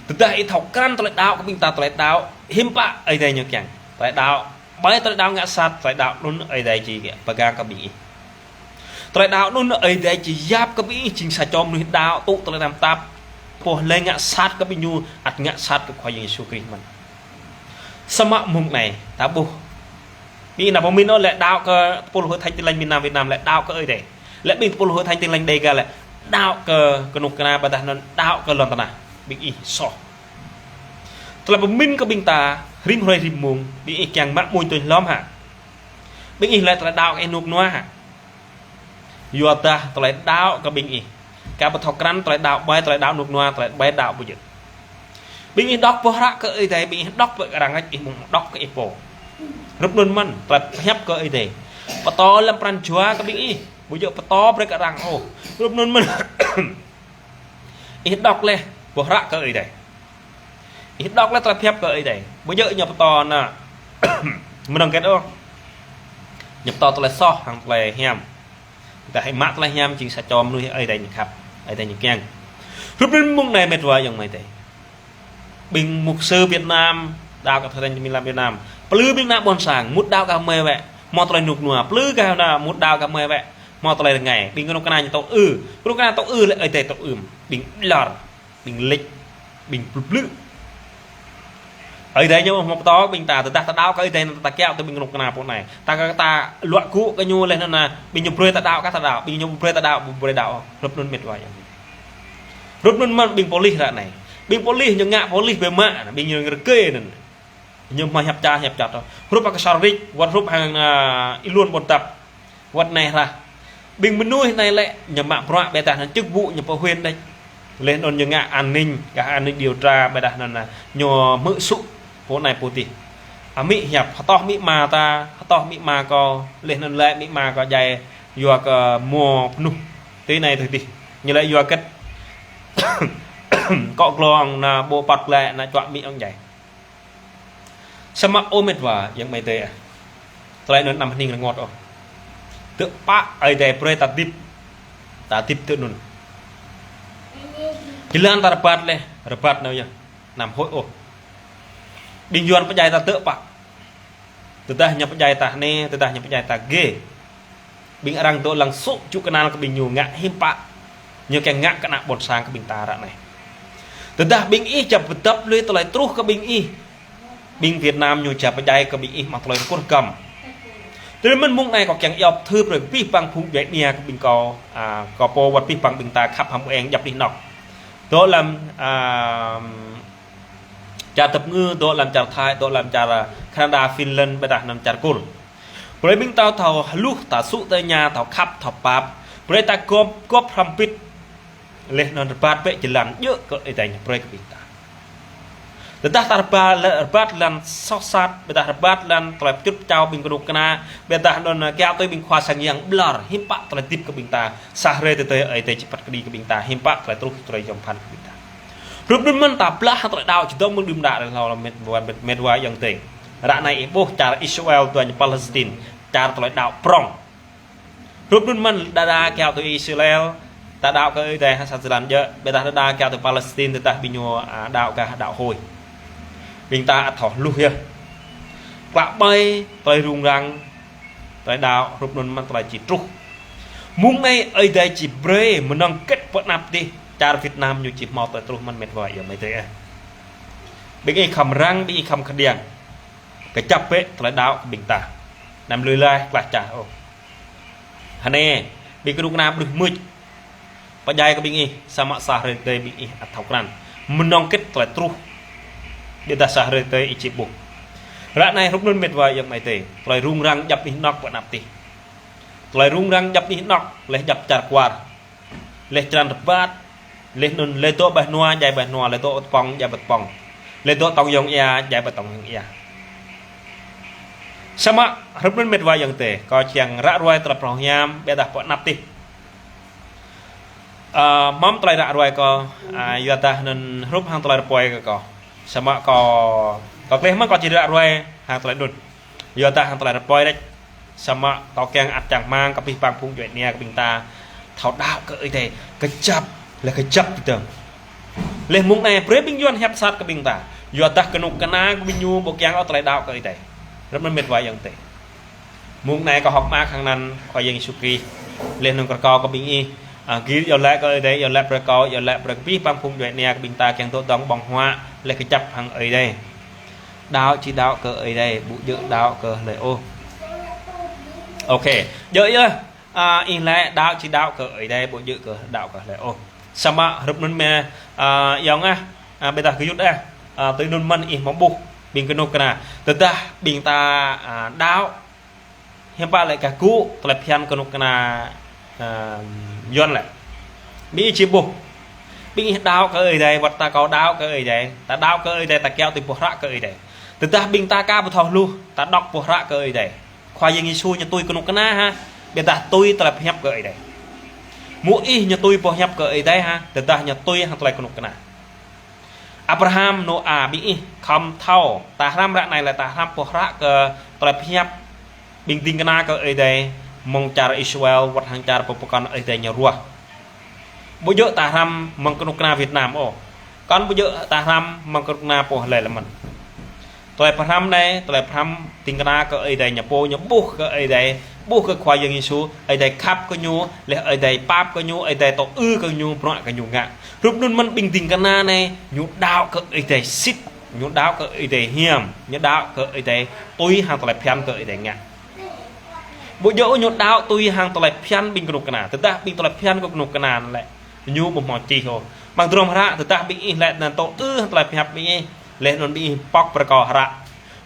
Tơdah ih thâo krăn tơlơi đaŏ kơ ƀing ta tơlơi đaŏ, hiư̆m pă Ơi Adai ñu kiăng. Tơlơi đaŏ, ƀơi tơlơi đaŏ ngă sat, tơlơi đaŏ anŭn Ơi Adai či pơgang kơ ƀing ih. Tơlơi đaŏ anŭn Ơi Adai či yap kơ ƀing ih jing sa čô mơnuih đaŏ, tŭ tơlơi tơnap tap. Pô lĕ ngă sat kơ ƀing ñu, ăt ngă sat kơ Khua Yang Yêsu Krist mơ̆n. Samơ̆ mông anai, ta ƀuh. Ƀing ih ană pơmĭn ôh lĕ đaŏ kơ tơpul Hội Thánh Tin Lành miền Nam Việt Nam lĕ đaŏ kơ Ơi Adai. Lĕ ƀing tơpul Hội Thánh Tin Lành Đêga lĕ đaŏ kơ kơnuk kơna ƀôdah anŭn đaŏ kơ lŏn tơnah. Ƀing ih soh. Tơlơi pơmĭn kơ ƀing ta, rĭm hrơi rĭm mông, ƀing ih kiăng mă mui tui hlom hă. Ƀing ih lĕ tơlơi đaŏ kơ ih rơnŭk rơnua hă. Yua dah tơlơi đaŏ kơ ƀing ih. Kơ ƀu thâo krăn tơlơi đaŏ ƀai, tơlơi đaŏ rơnŭk rơnua, tơlơi ƀai đaŏ ƀu djơ̆. Ƀing ih đŏk boh hră kơ Ơi Adai, ƀing ih đŏk ƀơi arăng rĕč, ih mơ̆ng đŏk kơ ih pô. Hrup anŭn mơ̆n, tơlơi hiăp kơ Ơi Adai. Pơtô lăm pran jua kơ ƀing ih. Ƀu djơ̆ pơtô brơi kơ arăng ôh. Hrup anŭn mơ̆n. Ih đŏk laih boh hră kơ Ơi Adai. Ih đŏk laih tơlơi hiăp kơ Ơi Adai. Ƀu djơ̆ ñu pơtô ană mơnơ̆ng hơget ôh. Ñu pơtô tơlơi soh hăng tơlơi hiam. Tơdah ih mă tơlơi hiam jing sa čô mơnuih Ơi Adai ñu khăp, Ơi Adai ñu kiăng. Hrup anŭn mông anai mĕt wa ayŏng amai adơi. Ƀing mục sư Việt Nam, đaŏ kơ Hội Thánh Tin Lành miền Nam. Plư ƀing ană ƀôn sang, mŭt đaŏ kơ mơi wĕ. Hmâo tơlơi rơnŭk rơnua, plư kơ ană mŭt đaŏ kơ mơi wĕ. Hmâo tơlơi rơngai, ƀing kơnuk kơna ñu tŭ ư. Kơnuk kơna tŭ ư lĕ Ơi Adai tŭ ư. Ƀing ƀlŏr. Ƀing lĕč, ƀing blư̆ blư̆. Ơi Adai ñu hmâo pơtô ƀing ta, tơdah ta đaŏ kơ Ơi Adai anŭn ta kiaŏ tui ƀing kơnuk kơna pô anai. Ta kơ ta luă gŭ kơ ñu laih anŭn anai, ƀing ñu brơi ta đaŏ kơ ta đaŏ, ƀing ñu brơi ta đaŏ ƀu brơi đaŏ. Hrup anŭn mĕt wa ayŏng. Hrup anŭn mơ̆n ƀing polis ră anai. Ƀing polis ñu ngă polis biă mă, ƀing ñu rơgơi anŭn. Ñu hmâo hiăp ča, hiăp ča tơ. Hrup hăng kơ sar dik, wơ̆t hrup hăng, a, Y Luân Ƀôn Dăp. Wơ̆t anai ră. Ƀing mơnuih anai lĕ, ñu mă bruă ƀôdah anŭn chức vụ ñu pơ huyện đĕč. Laih anŭn ñu ngă an ninh, gah an ninh điều tra ƀôdah anŭn ñu hmư̆ sŭ. Pô anai pô adih. Amĭ hiăp, hơtŏh amĭ ama ta, hơtŏh amĭ ama kâo, laih anŭn lĕ amĭ ama kâo djai yua kơ mơ̆ pơnuh. Tui anai tui adih. Ñu lĕ yua kơ kŏ glông anŭn ƀu păt lĕ anŭn čuă amĭ ŏng djai. Samơ̆ ơ mĕt wa, ayŏng amai adơi ah. Tơlơi anŭn anăm hning rơngot ôh. Tơpă Ơi Adai brơi ta hơdip. Ta hơdip tui anŭn. Jơlan ta rơbat laih, rơbat nao yơh. Anăm huĭ ôh. Ƀing Yuan pơdjai ta tơpă. Tơdah ñu pơdjai ta anai, tơdah ñu pơdjai ta gê. Ƀing arăng dŏ lăng sŭ čŭ kơnăl kơ ƀing ñu ngă hiư̆m pă. Ñu kiăng ngă kơ ană ƀôn sang kơ ƀing ta ră anai. Tơdah ƀing ih či pơdăp lui tơlơi truh kơ ƀing ih. Ƀing Việt Nam ñu či pơdjai kơ ƀing ih mă tơlơi rơkŭt găm. Tơl mơ̆n mơ̆ng anai kâo kiăng iâu thư brơi kơ abih bang phung djuai ania kơ ƀing kâo, a, kâo pô wơ̆t abih bang ƀing ta khăp hăm eng djăp anih anŏk. Dŏ lăm, a, čar Dap Kngư, dŏ lăm čar Thái, dŏ lăm čar, a, Canada, Finland, ƀôdah lăm čar Kur. Brơi ƀing ta thâo hluh, ta sŭ tơ ña, thâo khăp, thâo pap. Brơi ta gŏp, gŏp hrăm bit. Laih anŭn rơbat bĕ jơlan djơ̆ kơ Ơi Adai ñu brơi kơ ƀing ta. Tơdah ta rơbat, rơbat lăn soh sat, ƀôdah rơbat lăn tơlơi pơčut pơčao ƀing kơnuk kơna, ƀôdah anŭn kiaŏ tui ƀing khua sang yang ƀlŏr, hiư̆m pă tơlơi hơdip kơ ƀing ta, sa hrơi tơdơi Ơi Adai či păt kơđi kơ ƀing ta, hiư̆m pă tơlơi truh tơlơi yom pơphan kơ ƀing ta. Hrup anŭn mơ̆n ta blah tơlơi đaŏ či dŏ mơ̆ng đưm đă ră hlâo lăm mĕt wa, mĕt wa ayŏng adơi. Ră anai ih ƀuh čar Israel dua ñu Palestine, čar tơlơi đaŏ prŏng. Hrup anŭn mơ̆n đơđa kiaŏ tui Israel, ta đaŏ kơ Ơi Adai hă sa jơlan djơ̆, ƀôdah đơđa kiaŏ tui Palestine, tơdah ƀing ñu, a, đaŏ kơ đaŏ hơi. Ƀing ta ăt thâo hluh yơh. Klă ƀai, tơlơi rŭng răng, tơlơi đaŏ, hrup anŭn mơ̆n tơlơi či truh. Mơ̆ng anai Ơi Adai či brơi, mơnơ̆ng hơget pơ anăp adih, čar Việt Nam ñu či hmâo tơlơi truh mơ̆n mĕt wa ayŏng amai adơi ah. Ƀing ih khŏm răng, ƀing ih khŏm kơđiăng. Kơjăp bĕ tơlơi đaŏ kơ ƀing ta. Anăm lui laih klah čar ôh. Hơnê, ƀing kơnuk kơna ƀrưh mưč. Pơdjai kơ ƀing ih, samơ̆ sa hrơi tơdơi ƀing ih ăt thâo krăn. Mơnơ̆ng hơget tơlơi truh. Ƀôdah sa hrơi tơdơi ih či ƀuh. Ră anai hrup anŭn mĕt wa ayŏng amai adơi. Tơlơi rŭng răng djăp anih anŏk pơ anăp adih. Tơlơi rŭng răng djăp anih anŏk, laih djăp čar kwar. Laih črăn rơbat, laih anŭn, laih dŏ ƀơi hnua, djai ƀơi hnua, laih dŏ tơpŏng, djai ƀơi tơpŏng. Laih dŏ tŏng yŏng ia, djai ƀơi tŏng yŏng ia. Samơ̆, hrup anŭn mĕt wa ayŏng adơi, kâo kiăng ră ruai tơlơi phrâo hiam, ƀôdah pơ anăp adih. A, mơ̆ng tơlơi ră ruai kâo, a, yua dah anŭn hrup hăng tơlơi rơpơi kơ kâo. Samơ̆ kâo, kâo kleh mơ̆n kâo či ră ruai hăng tơlơi anŭn. Yua dah hăng tơlơi rơpơi đĕč. Samơ̆ kâo kiăng ăt čang rơmang kơ abih bang phung djuai ania kơ ƀing ta. Thâo đaŏ kơ Ơi Adai. Kơjăp, laih kơjăp tơdơ̆ng. Laih mơ̆ng anai brơi ƀing Yuan hiăp sat kơ ƀing ta. Yua dah kơnuk kơna kơ ƀing ñu ƀu kiăng ôh tơlơi đaŏ kơ Ơi Adai. Hrup anŭn mĕt wa ayŏng adơi. Mơ̆ng anai kâo hơ̆k mơak hăng anăn Khua Yang Yêsu Krist. Laih anŭn kâo rơkâo kơ ƀing ih. A, gir iâu laĭ kơ Ơi Adai, iâu laĭ brơi kâo, iâu laĭ brơi kơ abih bang phung djuai ania kơ ƀing ta kiăng dŏ dŏng ƀơ̆ng huă, laih kơjăp hăng Ơi Adai. Đaŏ či đaŏ kơ Ơi Adai, ƀu djơ̆ đaŏ kơ hlơi ôh. Ok, djơ̆ yơh, a, ih laĭ đaŏ či đaŏ kơ Ơi Adai, ƀu djơ̆ kơ đaŏ kơ hlơi ôh. Samơ̆ hrup anŭn mơ̆n, a, ayŏng ah, a, ƀôdah gơyut ah, a, tui anŭn mơ̆n ih mơ̆ ƀuh, ƀing kơnuk kơna. Tơdah ƀing ta, a, đaŏ, hiư̆m pă lĕ kơ gŭ tơlơi phiăn kơnuk kơna, a, Yuan lĕ. Ƀing ih či ƀuh. Ƀing ih đaŏ kơ Ơi Adai, wơ̆t ta kâo đaŏ kơ Ơi Adai. Ta đaŏ kơ Ơi Adai, ta kiaŏ tui pơhră kơ Ơi Adai. Tơdah ƀing ta aka ƀu thâo hluh, ta đŏk pơhră kơ Ơi Adai. Khua Yang Yêsu ñu tui kơnuk kơna hă, ƀôdah tui tơlơi pơhiăp kơ Ơi Adai. Môis ñu tui pơhiăp kơ Ơi Adai hă, tơdah ñu tui hăng tơlơi kơnuk kơna. Abraham, Nôa, ƀing ih khŏm thâo, ta hrăm ră anai lĕ ta hrăm pơhră kơ tơlơi pơhiăp ƀing ding kơna kơ Ơi Adai, mơ̆ng čar Israel, wơ̆t hăng čar pơpơkŏn Ơi Adai ñu ruah. Ƀu djơ̆ ta hrăm mơ̆ng kơnuk kơna Việt Nam ôh. Kŏn ƀu djơ̆ ta hrăm mơ̆ng kơnuk kơna pô hlơi lĕ mơ̆n. Tơlơi pơhrăm anai, tơlơi pơhrăm ding kơna kơ Ơi Adai ñu pô ñu ƀuh kơ Ơi Adai, ƀuh kơ Khua Yang Yêsu, Ơi Adai khăp kơ ñu, laih Ơi Adai pap kơ ñu, Ơi Adai tŏ ư kơ ñu, bruă kơ ñu ngă. Hrup anŭn mơ̆n ƀing ding kơna anai, ñu đaŏ kơ Ơi Adai sĭt, ñu đaŏ kơ Ơi Adai hiam, ñu đaŏ kơ Ơi Adai tui hăng tơlơi phiăn kơ Ơi Adai ngă. Ƀu djơ̆ ñu đaŏ tui hăng tơlơi phiăn ƀing kơnuk kơna, tơdah ƀing tơlơi phiăn kơ kơnuk kơna lĕ, ñu ƀu hmâo čih ôh. Mơ̆ng drôm hră, tơdah ƀing ih lĕ anŭn tŏ ư hăng tơlơi pơhiăp ƀing ih, laih anŭn ƀing ih pŏk brơi kâo hră.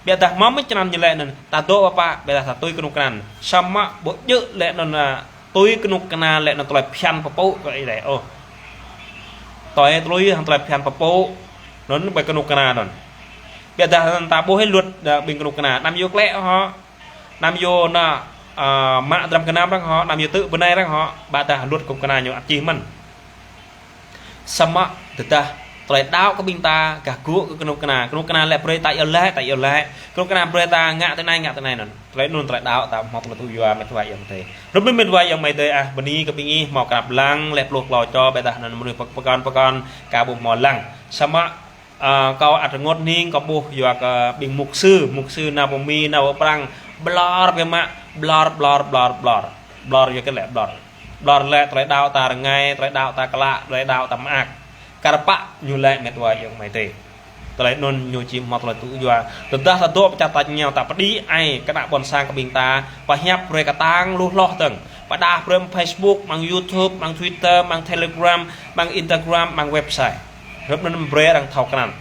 Ƀôdah mơ̆ mơ̆ črăn ñu lĕ anŭn, ta dŏ pơpă, ƀôdah ta tui kơnuk kơna. Samơ̆ ƀu djơ̆ lĕ anŭn, a, tui kơnuk kơna lĕ anŭn tơlơi phiăn pơpŭ kơ Ơi Adai ôh. Tui tơlơi hăng tơlơi phiăn pơpŭ, anŭn ƀing kơnuk kơna anŭn. Biă dah ta ƀuh hĭ luật, ơ, ƀing kơnuk kơna. Anăm yua klĕ hŏ. Anăm yua ană, ơ, mă dram gơnam arăng hŏ. Anăm yua tŭ bơnai arăng hŏ. Biă dah luật kơnuk kơna ñu ăt čih mơ̆n. Samơ̆ tơdah tơlơi đaŏ kơ ƀing ta gah gŭ kơ kơnuk kơna. Kơnuk kơna lĕ brơi ta iâu laĭ, ta iâu laĭ. Kơnuk kơna brơi ta ngă tui anai, ngă tui anai anŭn. Tơlơi anŭn tơlơi đaŏ ta hmâo tơlơi tŭ yua met wa ayŏng adơi. Rup anŭn met wa ayŏng amai adơi ah, bơni kơ ƀing ih hmâo krăp lăng, leh pluh klâo čô, biă dah anŭn mơnuih pơkŏn pơkŏn, ka ƀu hmâo lăng. Samơ̆, ơ, kâo ăt rơngot hning, kâo ƀuh yua kơ ƀing mục sư, mục sư nao pơ Mi, nao pơ Prăng, ƀlŏr biă mă, ƀlŏr, ƀlŏr, ƀlŏr, ƀlŏr. Ƀlŏr yua kơ lĕ ƀlŏr. Ƀlŏr lĕ tơlơi đaŏ ta rơngai, tơlơi đaŏ ta klă, tơlơi đaŏ ta mơak. Kar pă ñu lĕ met wa ayŏng amai adơi. Tơlơi anŭn ñu či hmâo tơlơi tŭ yua. Tơdah ta dŏ pơ čar tač rơngiao ta pơđĭ ai kơ ană ƀôn sang kơ ƀing ta. Pơhiăp brơi kơtang lu hloh dơ̆ng. Pơdah brơi mơ̆ng Facebook, mơ̆ng YouTube, mơ̆ng Twitter, mơ̆ng Telegram, mơ̆ng Instagram, mơ̆ng website. Rup anŭn brơi arăng thâo krăn.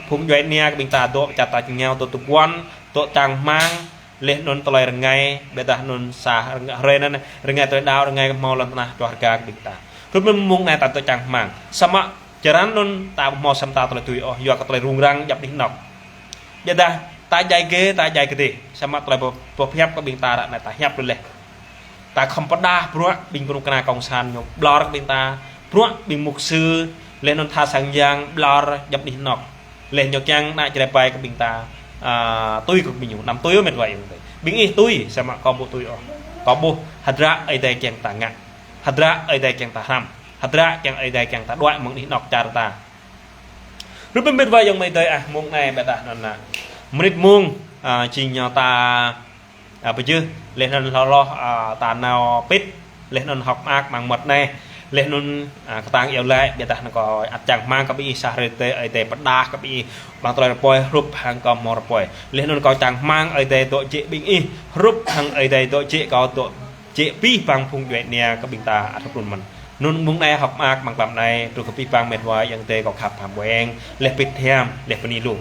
Phung djuai ania kơ ƀing ta dŏ pơ čar tač rơngiao dŏ tơguan, dŏ čang hmang, leh anŭn tơlơi rơngai, biă dah anŭn sa, rơngai anŭn, rơngai tơlơi đaŏ, rơngai kơ hmâo lŏn tơnah čoh rơga kơ ƀing ta. Rup anŭn mơ̆ng anai ta dŏ čang hmang. Samơ̆ črăn anŭn ta ƀu hmâo sem ta tơlơi tui ôh, yua kơ tơlơi rŭng răng djăp anih anŏk. Biă dah ta djai gê, ta djai gơdê. Samơ̆ tơlơi pơ-, pơhiăp kơ ƀing ta ră anai ta hiăp lu leh. Ta khŏm pơdah bruă ƀing kơnuk kơna kông san ñu ƀlŏr kơ ƀing ta, bruă ƀing mục sư, leh anŭn tha sang yang ƀlŏr djăp anih anŏk. Leh ñu kiăng ană Jrai ƀai kơ ƀing ta, ơ, tui kơ ƀing ñu, anăm tui ôh met wa ayŏng adơi. Ƀing ih tui, samơ̆ kâo ƀu tui ôh. Kâo ƀuh hơdră Ơi Adai kiăng ta ngă. Hơdră Ơi Adai kiăng ta hrăm. Hơdră kiăng Ơi Adai kiăng ta đuaĭ mơ̆ng anih anŏk čar ta. Rup anŭn met wa ayŏng amai adơi ah, mơ̆ng anai biă dah anŭn ană. Mơnit mông, ơ, jing ñu ta, ơ, pơjưh, leh anŭn hloh hloh, ơ, ta nao pĭt, leh anŭn hơ̆k mơak mơ̆ng mơmŏt anai, leh anŭn, ơ, kơtang iâu laĭ, biă dah anŭn kâo ăt čang hmang kơ ƀing ih sa hrơi tơ, Ơi Adai pơdah kơ ƀing ih, ƀăng tơlơi rơpơi, hrup hăng kâo hmâo rơpơi. Leh anŭn kâo čang hmang Ơi Adai dŏ jĕ ƀing ih, hrup hăng Ơi Adai dŏ jĕ kâo dŏ jĕ abih bang phung djuai ania kơ ƀing ta ăt hrup anŭn mơ̆n. Anŭn mơ̆ng anai hơ̆k mơak mơ̆ng tlam anai, truh kơ abih bang met wa ayŏng adơi kâo khăp hăm ƀueng, leh pĭt hiam, leh bơni lu.